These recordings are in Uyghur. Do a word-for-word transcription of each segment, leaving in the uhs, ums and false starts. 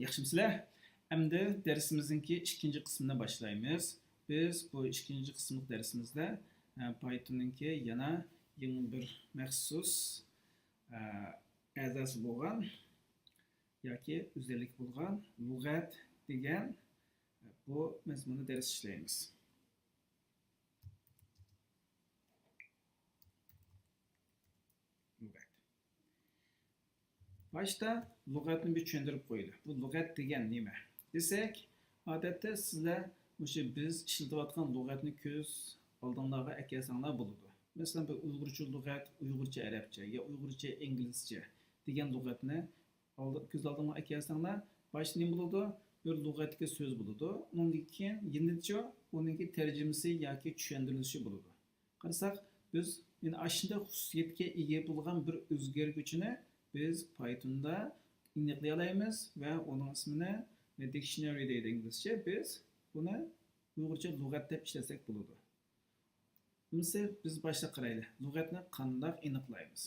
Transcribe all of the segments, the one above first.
ياخشىمۇسىلەر؟ ئەمدى دەرسىمىزنىڭكى ئىككىنچى قىسمىنى باشلايمىز. بىز بۇ ئىككىنچى قىسىملىق دەرسىمىزدە، ئە، پايتوننىڭكى يەنە يېڭى بىر مەخسۇس، ئە، ئەزاسى بولغان ياكى ئۆزەكلىكى بولغان لۇغەت دېگەن بۇ مەزمۇندا دەرس ئىشلەيمىز. لۇغەت. باشتا لۇغەتنى بىر چۈشەندۈرۈپ قويىلى. بۇ لۇغەت دېگەن نېمە دېسەك، ئادەتتە سىلەر مۇشۇ بىز ئىشلىتىۋاتقان لۇغەتنى كۆز ئالدىڭلارغا ئەكەلسەڭلار بولىدۇ. مەسىلەن، بىر ئۇيغۇرچە لۇغەت، ئۇيغۇرچە ئەرەبچە يا ئۇيغۇرچە ئىنگلىزچە دېگەن لۇغەتنى ئالدى-، كۆز ئالدىڭلارغا ئەكەلسەڭلار، باشتا نېمە بولىدۇ؟ بىر لۇغەتتىكى سۆز بولىدۇ. ئۇنىڭدىن كېيىن يېنىدىچۇ، ئۇنىڭكى تەرجىمىسى ياكى چۈشەندۈرۈلۈشى بولىدۇ. قارىساق، بىز يەنە ئاشۇنداق خۇسۇسىيەتكە ئىگە بولغان بىر ئۆزگەرگۈچىنى بىز پايتوندا ئېنىقلىيالايمىز ۋە ئۇنىڭ ئىسمىنى dictionary دەيدۇ ئىنگلىزچە. بىز بۇنى ئۇيغۇرچە لۇغەت دەپ ئىشلەتسەك بولىدۇ. ئەمىسە بىز باشتا قارايلى، لۇغەتنى قانداق ئېنىقلايمىز؟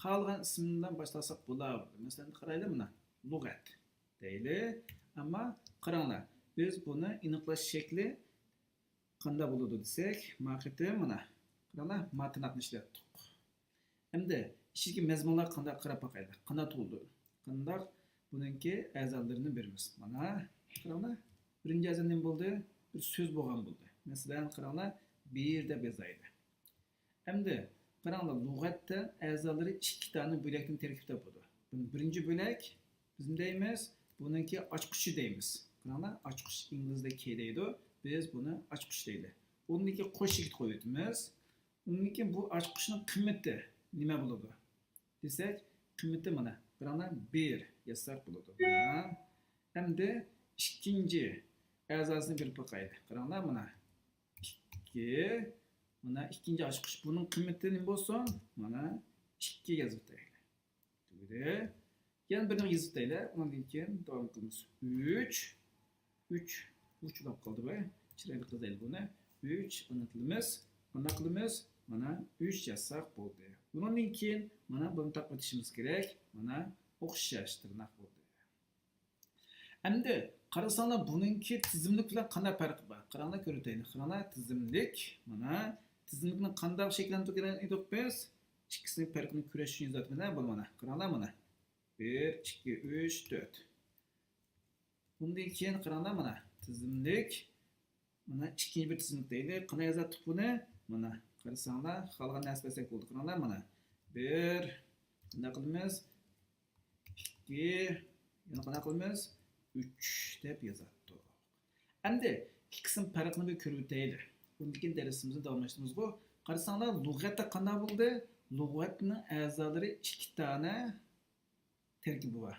خالىغان ئىسىم بىلەن باشلاساق بولار. مەسىلەن، قارايلى مانا، لۇغەت دەيلى. ئەمما قاراڭلار، بىز بۇنى ئېنىقلاش شەكلى قانداق بولىدۇ دېسەك، ما قېتىم مانا، قاراڭلار، ما تىرناقنى ئىشلەتتۇق. ئەمدى ئىچىدىكى مەزمۇنلار قانداق، قاراپ باقايلى. قانداق تولدى؟ قانداق بۇنىڭكى ئەزالىرىنى بېرىمىز. مانا، قاراڭلار، بىرىنچى ئەزا نېمە بولدى؟ بىر سۆز بولغان بولدى. مەسىلەن، قاراڭلار، بىر دەپ يازايلى. ئەمدى قاراڭلار، لۇغەتتە ئەزالىرى ئىككى دانە بۆلەكتىن تەركىب تاپىدۇ. بۇنى بىرىنچى بۆلەك بىز نېمە دەيمىز؟ بۇنىڭكى ئاچقۇچى دەيمىز. قاراڭلار، ئاچقۇچ، ئىنگلىزدا كى دەيدۇ. بىز بۇنى ئاچقۇچ دەيلى. ئۇندىن كېيىن قوش چېكىت قويۇۋېتىمىز. ئۇندىن كېيىن بۇ ئاچقۇچنىڭ قىممىتى نېمە بولىدۇ دېسەك، قىممىتى مانا، قاراڭلار، بىر يازساق بولىدۇ. مانا. ئەمدى ئىككىنچى ئەزاسىنى بېرىپ باقايلى. قاراڭلار، مانا، ئىككى. مانا ئىككىنچى ئاچقۇچ. بۇنىڭ قىممىتى نېمە بولسۇن؟ مانا ئىككى يازىۋېتەيلى. تۈگىدى. يەنە بىرنى يېزىپ ئۆتەيلى. ئۇنىڭدىن كېيىن داۋام قىلىمىز. ئۈچ. ئۈچ. ئۈچ بولۇپ قالدى بۇ. چىرايلىق يازايلى بۇنى. ئۈچ. ئۇنى قىلىمىز. مانا قىلىمىز. مانا ئۈچ يازساق بولدى. بۇنىڭدىن كېيىن مانا بۇنى تاقىۋېتىشىمىز كېرەك. مانا ئوخشاش تىرناق بولدى. ئەمدى قارىساڭلار، بۇنىڭكى تىزىملىك بىلەن قانداق پەرقى بار؟ قاراڭلار، كۆرۈۋېتەيلى. قاراڭلار، تىزىملىك. مانا تىزىملىكنى قانداق شەكىللەندۈرگەن ئىدۇق بىز؟ ئىككىسىنىڭ پەرقىنى كۆرۈش ئۈچۈن يېزىۋاتىمەن، بۇنى مانا. قاراڭلار، مانا. بىر، ئىككى، ئۈچ، تۆت. بۇندىن كېيىن قاراڭلار، مانا تىزىملىك. مانا ئىككىنچى بىر تىزىملىك دەيلى. قانداق يازاتتۇق بۇنى؟ مانا قارىساڭلار، خالىغان نەرسە بەرسەك بولدى. قاراڭلار، مانا بىر. قانداق قىلىمىز؟ ئىككى. يەنە قانداق قىلىمىز؟ ئۈچ دەپ يازاتتۇق. ئەمدى ئىككىسىنىڭ پەرقىنى بىر كۆرۈۋېتەيلى. ئۇندىن كېيىن دەرسىمىزنى داۋاملاشتۇرىمىزغۇ. قارىساڭلار، لۇغەتتە قانداق بولدى؟ لۇغەتنىڭ ئەزالىرى ئىككى دانە تەركىبى بار.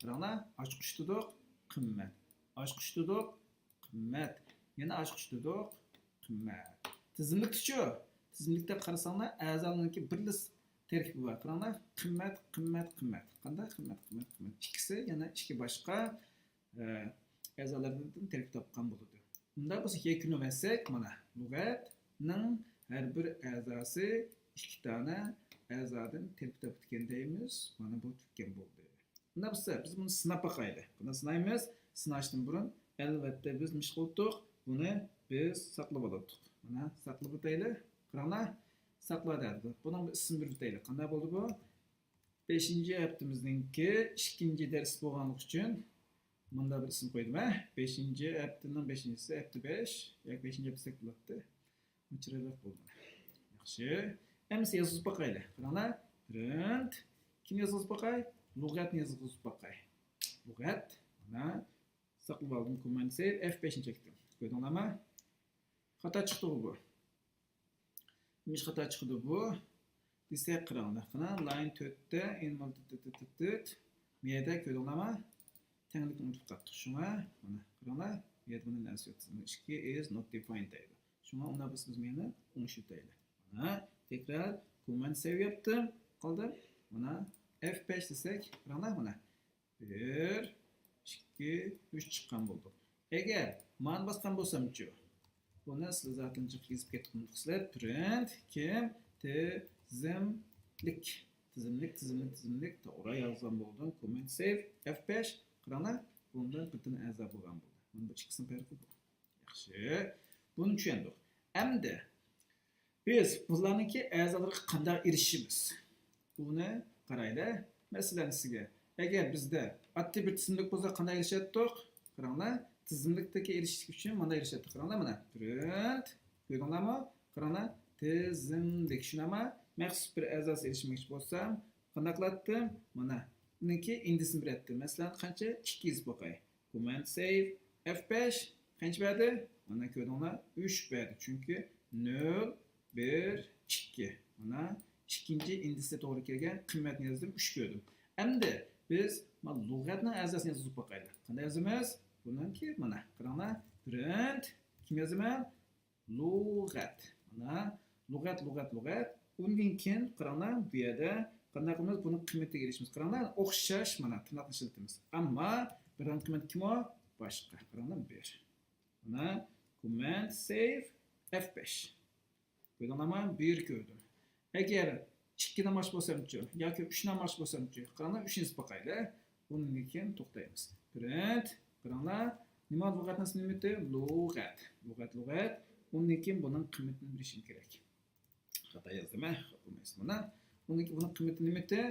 قاراڭلار، ئاچقۇچ دېدۇق، قىممەت. ئاچقۇچ دېدۇق، قىممەت. يەنە ئاچقۇچ دېدۇق، قىممەت. تىزىملىكتىچۇ؟ تىزىملىكتە قارىساڭلار، ئەزالارنىڭكى بىرلا تەركىبى بار. قاراڭلار، قىممەت، قىممەت، قىممەت. قانداق؟ قىممەت، قىممەت، قىممەت. ئىككىسى يەنە ئىككى باشقا ئە، ئەزالاردىن تەركىب تاپقان بولىدۇ. ئۇنداق بولسا يەكۈنلىۋەتسەك، مانا، لۇغەتنىڭ ھەر بىر ئەزاسى ئىككى دانە ئەزادىن تەركىب تاپىدىكەن دەيمىز. مانا بۇ تۈگىگەن بولدى. ئۇنداق بولسا بىز بۇنى سىناپ باقايلى. بۇنى سىنايمىز. سىناشتىن بۇرۇن، ئەلۋەتتە، بىز نېمە ئىش قىلدۇق؟ بۇنى بىز ساقلىۋالدۇق. مانا، ساقلىۋېتەيلى. قاراڭلار، ساقلا دەدۇق. بۇنىڭ بىر ئىسىم بېرىۋېتەيلى. قانداق بولدى بۇ؟ بەشىنچى ھەپتىمىزنىڭكى ئىككىنچى دەرس بولغانلىقى ئۈچۈن مۇنداق بىر ئىسىم قويدۇم، ھە؟ بەشىنچى ھەپتىنىڭ بەشىنچىسى، ھەپتە بەش ياكى بەشىنچى ھەپتە دېسەك بولاتتى. چىرايلىق بولدى. ياخشى. ئەمىسە يېزىپ باقايلى. قاراڭلار. پرىنت. كىم يازغۇزۇپ باقاي؟ لۇغەتنى يازغۇزۇپ باقاي. لۇغەت. مانا. ساقلىۋالدىم. كومماند سېيف. ئەف بەشنى چەكتىم. كۆردۈڭلارمۇ؟ خاتا چىقتىغۇ بۇ. نېمىش خاتا چىقىدۇ بۇ دېسەك، قاراڭلار. قانا، لاين تۆتتە، ئېنىمال تۆت، تۆت، تۆت، تۆت، تۆت. مۇ يەردە كۆردۈڭلارمۇ؟ تەڭلىكنى ئۇنتۇپ قاپتۇق. شۇڭا، مانا، قاراڭلار، مۇ يەردە بۇنى نەرسە يوق. تىزىملىك ئىككى is not defined دەيدۇ. شۇڭا ئۇنداق بولسا بىز مۇنى ئوڭشىتايلى. مانا، تەكرار كومماند سېيف ياپتىم. قالدى. مانا، ئەف بەش دېسەك، قاراڭلار، مانا. بىر، ئىككى، ئۈچ چىققان بولدى. ئەگەر مانا باسقان بولسامچۇ؟ بۇنى سىلەر زاتەن جىق يېزىپ كەتكەن سىلەر. پرىنت، كىم؟ تىزىملىك. تىزىملىك، تىزىملىك، تىزىملىك. توغرا يازغان بولدۇم. كومماند سېيف، ئەف بەش. قاراڭلار. بۇندا بىر دانە ئەزا بولغان بولدى. مانا بۇ ئىككىسىنىڭ پەرقى بۇ. ياخشى. بۇنى چۈشەندۇق. ئەمدى بىز بۇلارنىڭكى ئەزالىرىغا قانداق ئېرىشىمىز؟ بۇنى قارايلى. مەسىلەن، سىزگە ئەگەر بىزدە ئاددىي بىر تىزىملىك بولسا قانداق ئېرىشەتتۇق؟ قاراڭلار، تىزىملىكتىكى ئېرىشىش ئۈچۈن مانا ئېرىشەتتۇق. قاراڭلار، مانا پرىنت. كۆردۈڭلارمۇ؟ قاراڭلار، تىزىملىك. شۇنداقمۇ؟ مەخسۇس بىر ئەزاسى ئېرىشمەكچى بولسام، قانداق قىلاتتىم؟ مانا، ئۇنىڭكى ئىندېكسىنى بېرەتتىم. مەسىلەن، قانچە؟ ئىككى يېزىپ باقاي. كوماند سېيف، ئەف بەش. قانچە بەردى؟ مانا كۆردۈڭلار، ئۈچ بەردى. چۈنكى نۆل، بىر، ئىككى. مانا ئىككىنچى ئىندېكسى توغرا كەلگەن قىممەتنى يازدىم، ئۈچ كۆردۈم. ئەمدى بىز مانا لۇغەتنىڭ ئەزاسىنى يازىپ باقايلى. قانداق يازىمىز؟ بۇنىڭكى مانا قاراڭلار، پرىنت. كىم يازىمەن؟ لۇغەت. مانا لۇغەت، لۇغەت، لۇغەت. ئۇندىن كېيىن قاراڭلار، بۇ يەردە قانداق قىلىمىز؟ بۇنىڭ قىممىتىگە ئېرىشىمىز. قاراڭلار، ئوخشاش، مانا تىرناقنى ئىشلىتىمىز. ئەمما بىرىنىڭ قىممىتى كىم ئۇ؟ باشقا. قاراڭلار، بىر. مانا كوماند سېيف ئەف بەش. كۆردۈڭلارمۇ؟ بىر كۆردۈم. ئەگەر ئىككىنى ئالماقچى بولسامچۇ؟ ياكى ئۈچنى ئالماقچى بولسامچۇ؟ قاراڭلار، ئۈچنى يېزىپ باقايلى. ئۇندىن كېيىن توختايمىز. پرىنت. قاراڭلار. نېمە لۇغەتنىڭ نېمىتى؟ لۇغەت. لۇغەت، لۇغەت. ئۇندىن كېيىن بۇنىڭ قىممىتىنى بېرىشىم كېرەك. خاتا يازدىم، ھە؟ خاپا بولمايسىز. مانا. ئۇندىن كېيىن بۇنىڭ قىممىتى نېمىتى؟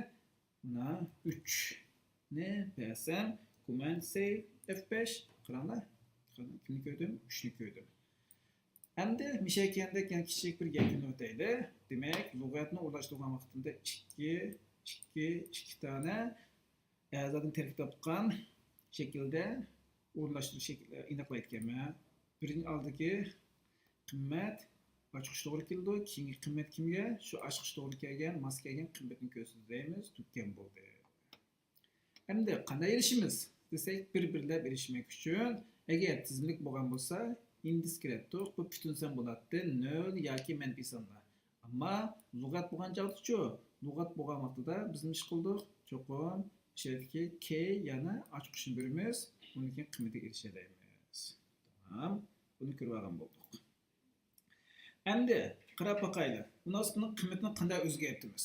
مانا ئۈچنى بەرسەم، كوماند سېيف ئەف بەش. قاراڭلار. كىمنى كۆردۈم؟ ئۈچنى كۆردۈم. ئەمدى مىشەكەندەك يەنە كىچىك بىر يەكۈنلىۋېتەيلى. دېمەك، لۇغەتنى ئورۇنلاشتۇرغان ۋاقتىمدا ئىككى، ئىككى، ئىككى دانە ئەزادىن تەركىب تاپقان شەكىلدە ئورۇنلاشتۇرۇش شەكلى ئېنىقلايدىكەنمەن. بىرىنچى ئالدىكى قىممەت ئاچقۇچ توغرا كېلىدۇ. كېيىنكى قىممەت كىمگە؟ شۇ ئاچقۇچ توغرا كەلگەن، ماس كەلگەن قىممەتنى كۆرسىتىمىز. تۈگىگەن بولدى. ئەمدى قانداق ئېرىشىمىز دېسەك، بىر-بىرلەپ ئېرىشمەك ئۈچۈن، ئەگەر تىزىملىك بولغان بولسا، ئىندېكس كىرەتتۇق، بۇ پۈتۈن سان بولاتتى، نۆل ياكى مەنپىي سانلار. ئەمما لۇغەت بولغان چاغدىچۇ؟ لۇغەت بولغان ۋاقتىدا بىز نېمە ئىش قىلدۇق؟ چوقۇم ئىچىدىكى كى، يەنى ئاچقۇچنى بېرىمىز، ئۇندىن كېيىن قىممىتىگە ئېرىشەلەيمىز. تامام، بۇنى كۆرۈۋالغان بولدۇق. ئەمدى قاراپ باقايلى، ئۇنىڭ ئاستىنىڭ قىممىتىنى قانداق ئۆزگەرتىمىز؟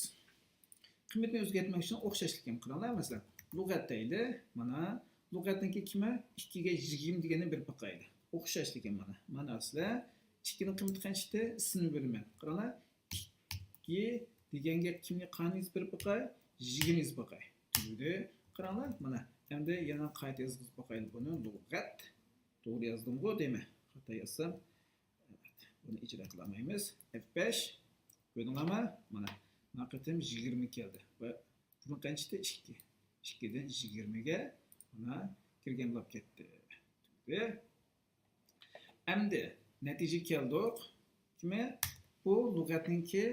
قىممىتىنى ئۆزگەرتمەك ئۈچۈن ئوخشاشلىقىنى قاراڭلار، مەسىلەن، لۇغەت دەيلى، مانا، لۇغەتنىڭكى كىمى؟ ئىككىگە يىگىرمە دېگەننى بېرىپ باقايلى. ئوخشاشلىقى مانا، مانا سىلەر ئىككىنىڭ قىممىتى قانچىتى؟ ئىسمىنى بېرىمەن. قاراڭلار، ئىككى دېگەن گەپ كىمگە، قانچە يېزىپ بېرىپ باقاي؟ يىگىرمە يېزىپ باقاي. تۈگىدى. قاراڭلار، مانا، ئەمدى يەنە قايتا يازغۇزۇپ باقايلى بۇنى، لۇغەت. توغرا يازدىمغۇ دەيمەن، خاتا يازسام. بۇنى ئىجرا قىلالمايمىز. ئەف بەش. كۆردۈڭلارمۇ؟ مانا، مانا قېتىم يىگىرمە كەلدى. ۋە بۇنىڭ قانچىتى؟ ئىككى. ئىككىدىن يىگىرمىگە مانا كىرگەن بولۇپ كەتتى. تۈگىدى. ئەمدى نەتىجىگە كەلدۇق. كىمى؟ بۇ لۇغەتنىڭكى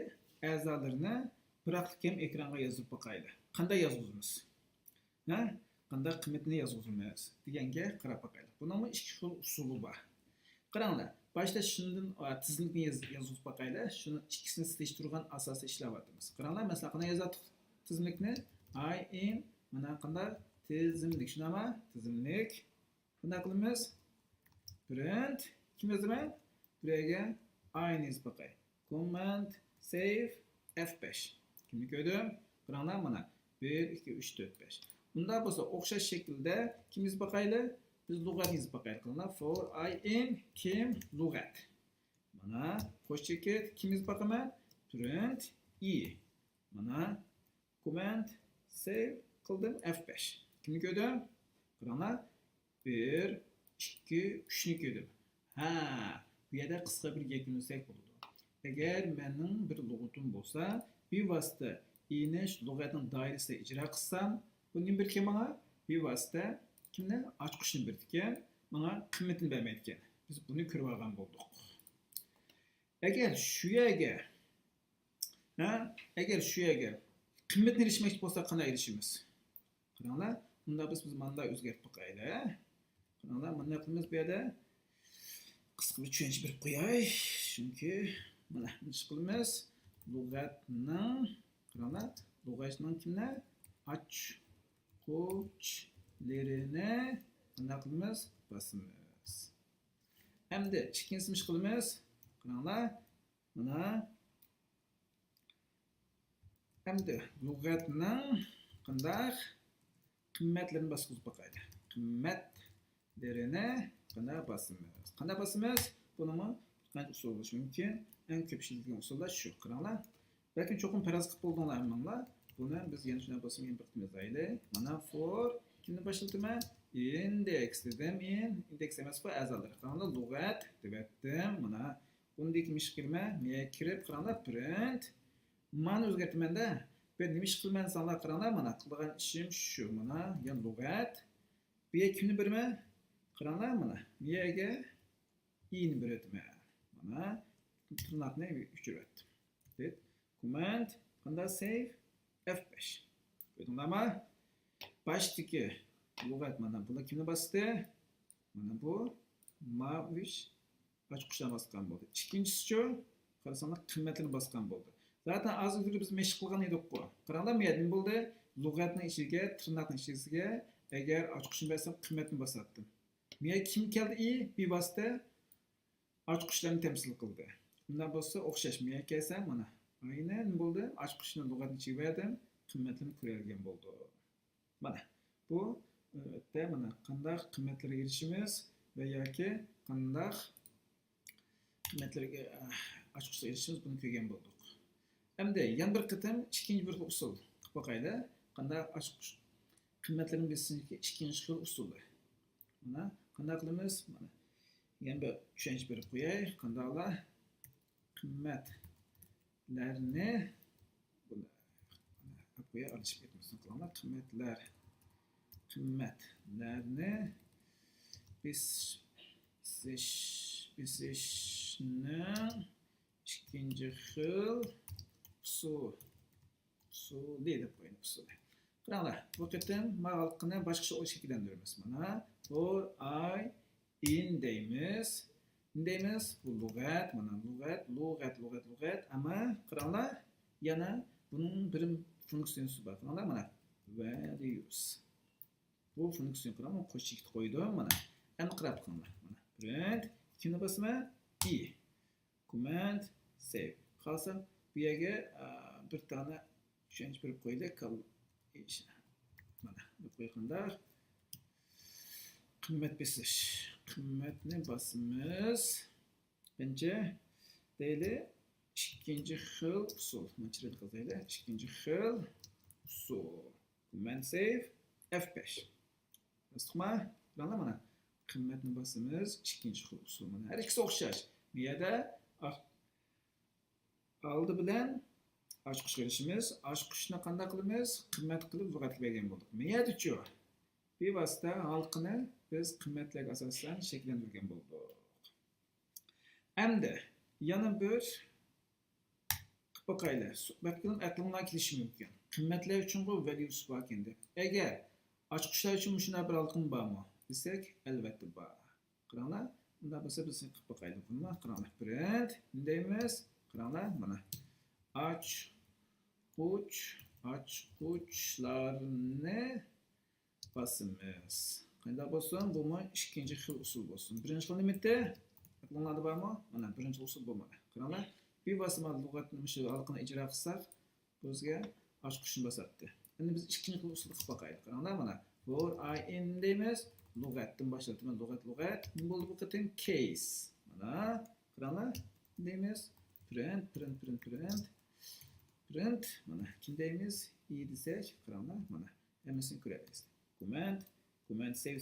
ئەزالىرىنى بىراقلا كەم ئېكرانغا يازدۇرۇپ باقايلى. قانداق يازغۇزىمىز؟ ھە؟ قانداق قىممىتىنى يازغۇزىمىز دېگەنگە قاراپ باقايلى. بۇنىڭمۇ ئىككى خىل ئۇسۇلى بار. قاراڭلار، باشتا شۇندىن، ئا، تىزىملىكنى ياز-، يازغۇزۇپ باقايلى. شۇنىڭ ئىككىسىنى سېلىشتۇرغان ئاساستا ئىشلەۋاتىمىز. قاراڭلار، مەسىلەن، قانداق يازاتتۇق تىزىملىكنى؟ ئاي ئىن، مانا قانداق؟ تىزىملىك. شۇنداقمۇ؟ تىزىملىك. قانداق قىلىمىز؟ پرىنت. كىم يازىمەن؟ بۇ يەرگە ئاينى يېزىپ باقاي. كوماند سېيف ئەف بەش. كىمنى كۆردۈم؟ قاراڭلار مانا. بىر، ئىككى، ئۈچ، تۆت، بەش. ئۇنداق بولسا ئوخشاش شەكىلدە كىم يېزىپ باقايلى؟ بىز لۇغەتنى يېزىپ باقايلى. قاراڭلار، فور ئاي ئىن كىم لۇغەت. مانا قوش چېكىت. كىم يېزىپ باقىمەن؟ پرىنت ئى. مانا كوماند سېيف قىلدىم، ئەف بەش. كىمنى كۆردۈم؟ قاراڭلار، بىر، ئىككى، ئۈچنى كۆردۈم. ھە، بۇ يەردە قىسقا بىر يەكۈنلىسەك بولىدۇ. ئەگەر مەننىڭ بىر لۇغىتىم بولسا، بىۋاسىتە ئىنىش لۇغەتنىڭ دائىرىسىدە ئىجرا قىلسام، بۇ نېمە بېرىدىكەن ماڭا؟ بىۋاسىتە كىمنى؟ ئاچقۇچنى بېرىدىكەن، ماڭا قىممىتىنى بەرمەيدىكەن. بىز بۇنى كۆرۈۋالغان بولدۇق. ئەگەر شۇ يەرگە ھە، ئەگەر شۇ يەرگە قىممەتنى ئېرىشمەكچى بولساق، قانداق ئېرىشىمىز؟ قاراڭلار، مۇنداق بىز، بىز مانداق ئۆزگەرتىپ باقايلى. قاراڭلار، مۇنداق قىلىمىز بۇ يەردە. قىسقا بىر چۈشەنچە بېرىپ قوياي. چۈنكى، مانا، بۇنى ئىش قىلىمىز. لۇغەتنىڭ، قاراڭلار، لۇغەتنىڭ كىملەر؟ ئاچقۇچلىرىنى قانداق قىلىمىز؟ باسىمىز. ئەمدى ئىككىنچىسىنى ئىش قىلىمىز. قاراڭلار، مانا. ئەمدى لۇغەتنىڭ قانداق قىممەتلىرىنى باسقۇزۇپ باقايلى. قىممەت لىرىنى قانداق باسىمىز؟ قانداق باسىمىز؟ بۇنىمۇ بىر قانچە ئۇسۇل بولۇشى مۇمكىن. ئەڭ كۆپ ئىشلىتىلگەن ئۇسۇللار شۇ. قاراڭلار. بەلكىم چوقۇم پەرەز قىلىپ بولدۇڭلار ھەممىڭلار. بۇنى بىز يەنە شۇنداق بولسا يەنە بىر قېتىم يازايلى. مانا for. كىمدىن باشلىتىمەن؟ ئىندېكس دېدىم. ئىن، ئىندېكس ئەمەس بۇ، ئەزالىرى. قاراڭلار، لۇغەت دېۋەتتىم. مانا بۇنى كىم ئىش قىلىمەن؟ مەيە كىرىپ قاراڭلار، پرىنت. مانا ئۆزگەرتىمەن-دە. بۇ يەردە نېمە ئىش قىلىمەن دېسەڭلار، قاراڭلار، مانا قىلىدىغان ئىشىم شۇ. مانا يەنە لۇغەت. بۇ يەرگە كىمنى بېرىمەن؟ قاراڭلار، مانا بۇ يەرگە ئىنى بېرىۋېتىمەن. مانا تىرناقنى ئۆچۈرۈۋەتتىم. دېت. كوماند. قانداق؟ سېيف. ئەف بەش. كۆردۈڭلارمۇ؟ باشتىكى لۇغەت مانا بۇلار كىمنى باستى؟ مانا بۇ ماۋۇش ئاچقۇچلار باسقان بولدى. ئىككىنچىسىچۇ؟ قارىساڭلار قىممەتلىرىنى باسقان بولدى. زاتەن ئازدۇر بىز مەشىق قىلغان ئىدۇققۇ. قاراڭلار، مەيەردە نېمە بولدى؟ لۇغەتنىڭ ئىچىگە، تىرناقنىڭ ئىچىگە ئەگەر ئاچقۇچنى بەرسەم، قىممەتنى باساتتىم. مەيەردە كىم كەلدى؟ ئى، بىۋاسىتە ئاچقۇچلارنى تەمسىل قىلدى. ئۇنداق بولسا ئوخشاش. مەيەردە كەلسەم، مانا ئاينى نېمە بولدى؟ ئاچقۇچنى لۇغەتنىڭ ئىچىگە بەردىم، قىممەتلىرىنى كۆرەلىگەن بولدۇق. مانا بۇ، ئەلۋەتتە، مانا قانداق قىممەتلەرگە ئېرىشىمىز ۋە ياكى قانداق قىممەتلەرگە، ئاچقۇچقا ئېرىشىمىز، بۇنى كۆرگەن بولدۇق. ئەمدى يەنە بىر قېتىم ئىككىنچى بىر خىل ئۇسۇل قىلىپ باقايلى. قانداق ئاچقۇچ قىممەتلىرىنى بېسىشنىڭكى ئىككىنچى خىل ئۇسۇلى. مانا قانداق قىلىمىز؟ مانا يەنە بىر چۈشەنچە بېرىپ قوياي. قانداقلا؟ قىممەتلەرنى، بۇنى ئاپ قوياي، ئادىشىپ كەتمىسۇن. قىلىڭلار. قىممەتلەر، قىممەتلەرنى بېسىش، بېسىشنىڭ ئىككىنچى خىل ئۇسۇل، ئۇسۇلى دەپ قويايلى، ئۇسۇلى. قاراڭلار، بۇ قېتىم مانا ھالقىنى باشقىچە شەكىللەندۈرىمىز. مانا for i in دەيمىز. نېمە دەيمىز؟ بۇ لۇغەت، مانا لۇغەت، لۇغەت، لۇغەت، لۇغەت. ئەمما قاراڭلار، يەنە بۇنىڭ بىر فۇنكسىيىسى بار. قاراڭلار، مانا values. بۇ فۇنكسىيىنى قاراڭلار، قوش چېكىتكە قويدۇم. مانا ئەمدى قاراپ بېقىڭلار. مانا پرىنت، كىمنى باسىمەن؟ ئى. كوماند سېيف. خالىسام بۇ يەرگە، ئا، بىر دانە چۈشەنچە بېرىپ قويدۇق. كال-، مانا بېرىپ قويغاندا قىممەت بېسىش. قىممەتنى باسىمىز. قانچە؟ دەيلى، ئىككىنچى خىل ئۇسۇل. مانا چىرىدە قازايلى. ئىككىنچى خىل ئۇسۇل. كوماند سېيف ئەف بەش. باستۇقما؟ قاراڭلار مانا. قىممەتنى باسىمىز. ئىككىنچى خىل ئۇسۇل. مانا ھەر ئىككىسى ئوخشاش. بۇ يەردە ئا-، ئالدى بىلەن ئاچقۇچقا ئېرىشىمىز. ئاچقۇچنى قانداق قىلىمىز؟ قىممەت قىلىپ لۇغەتكە بەرگەن بولدۇق. بۇ يەردىچۇ؟ بىۋاسىتە ھالقىنى بىز قىممەتلەرگە ئاساسەن شەكىللەندۈرگەن بولدۇق. ئەمدى يەنە بىر قىلىپ باقايلى. سۆھبەت قىلىپ ئەقلىڭلار كېلىشى مۇمكىن. قىممەتلەر ئۈچۈنغۇ ۋەليۇسى باركەن دەپ. ئەگەر ئاچقۇچلار ئۈچۈن مۇشۇنداق بىر ھالقىمۇ بارمۇ دېسەك، ئەلۋەتتە بار. قاراڭلار، ئۇنداق بولسا بىز قىلىپ باقايلى. بۇنى قاراڭلار، پرىنت، نېمە دەيمىز؟ قاراڭلار، مانا ئاچقۇچ، ئاچقۇچلارنى باسىمىز. قانداق بولسۇن؟ بۇمۇ ئىككىنچى خىل ئۇسۇل بولسۇن. بىرىنچى خىل نېمىتى؟ ئەقلىڭلاردا بارمۇ؟ مانا بىرىنچى ئۇسۇل بۇ مانا. قاراڭلار، بىۋاسىتە لۇغەتنى مۇشۇ ھالقىنى ئىجرا قىلساق، بۇ بىزگە ئاچقۇچنى باساتتى. ئەمدى بىز ئىككىنچى خىل ئۇسۇلدا قىلىپ باقايلى. قاراڭلار مانا. for i in دەيمىز. لۇغەتتىن باشلايمىز. لۇغەت، لۇغەت. نېمە بولدى بۇ قېتىم؟ كەيس. مانا. قاراڭلار. دەيمىز. پرىنت، پرىنت، پرىنت، پرىنت. پرىنت. مانا. كىم دەيمىز؟ ئى دېسەك. قاراڭلار. مانا. ھەممىسىنى كۆرەلەيسىز. كوماند. كوماند سېيف.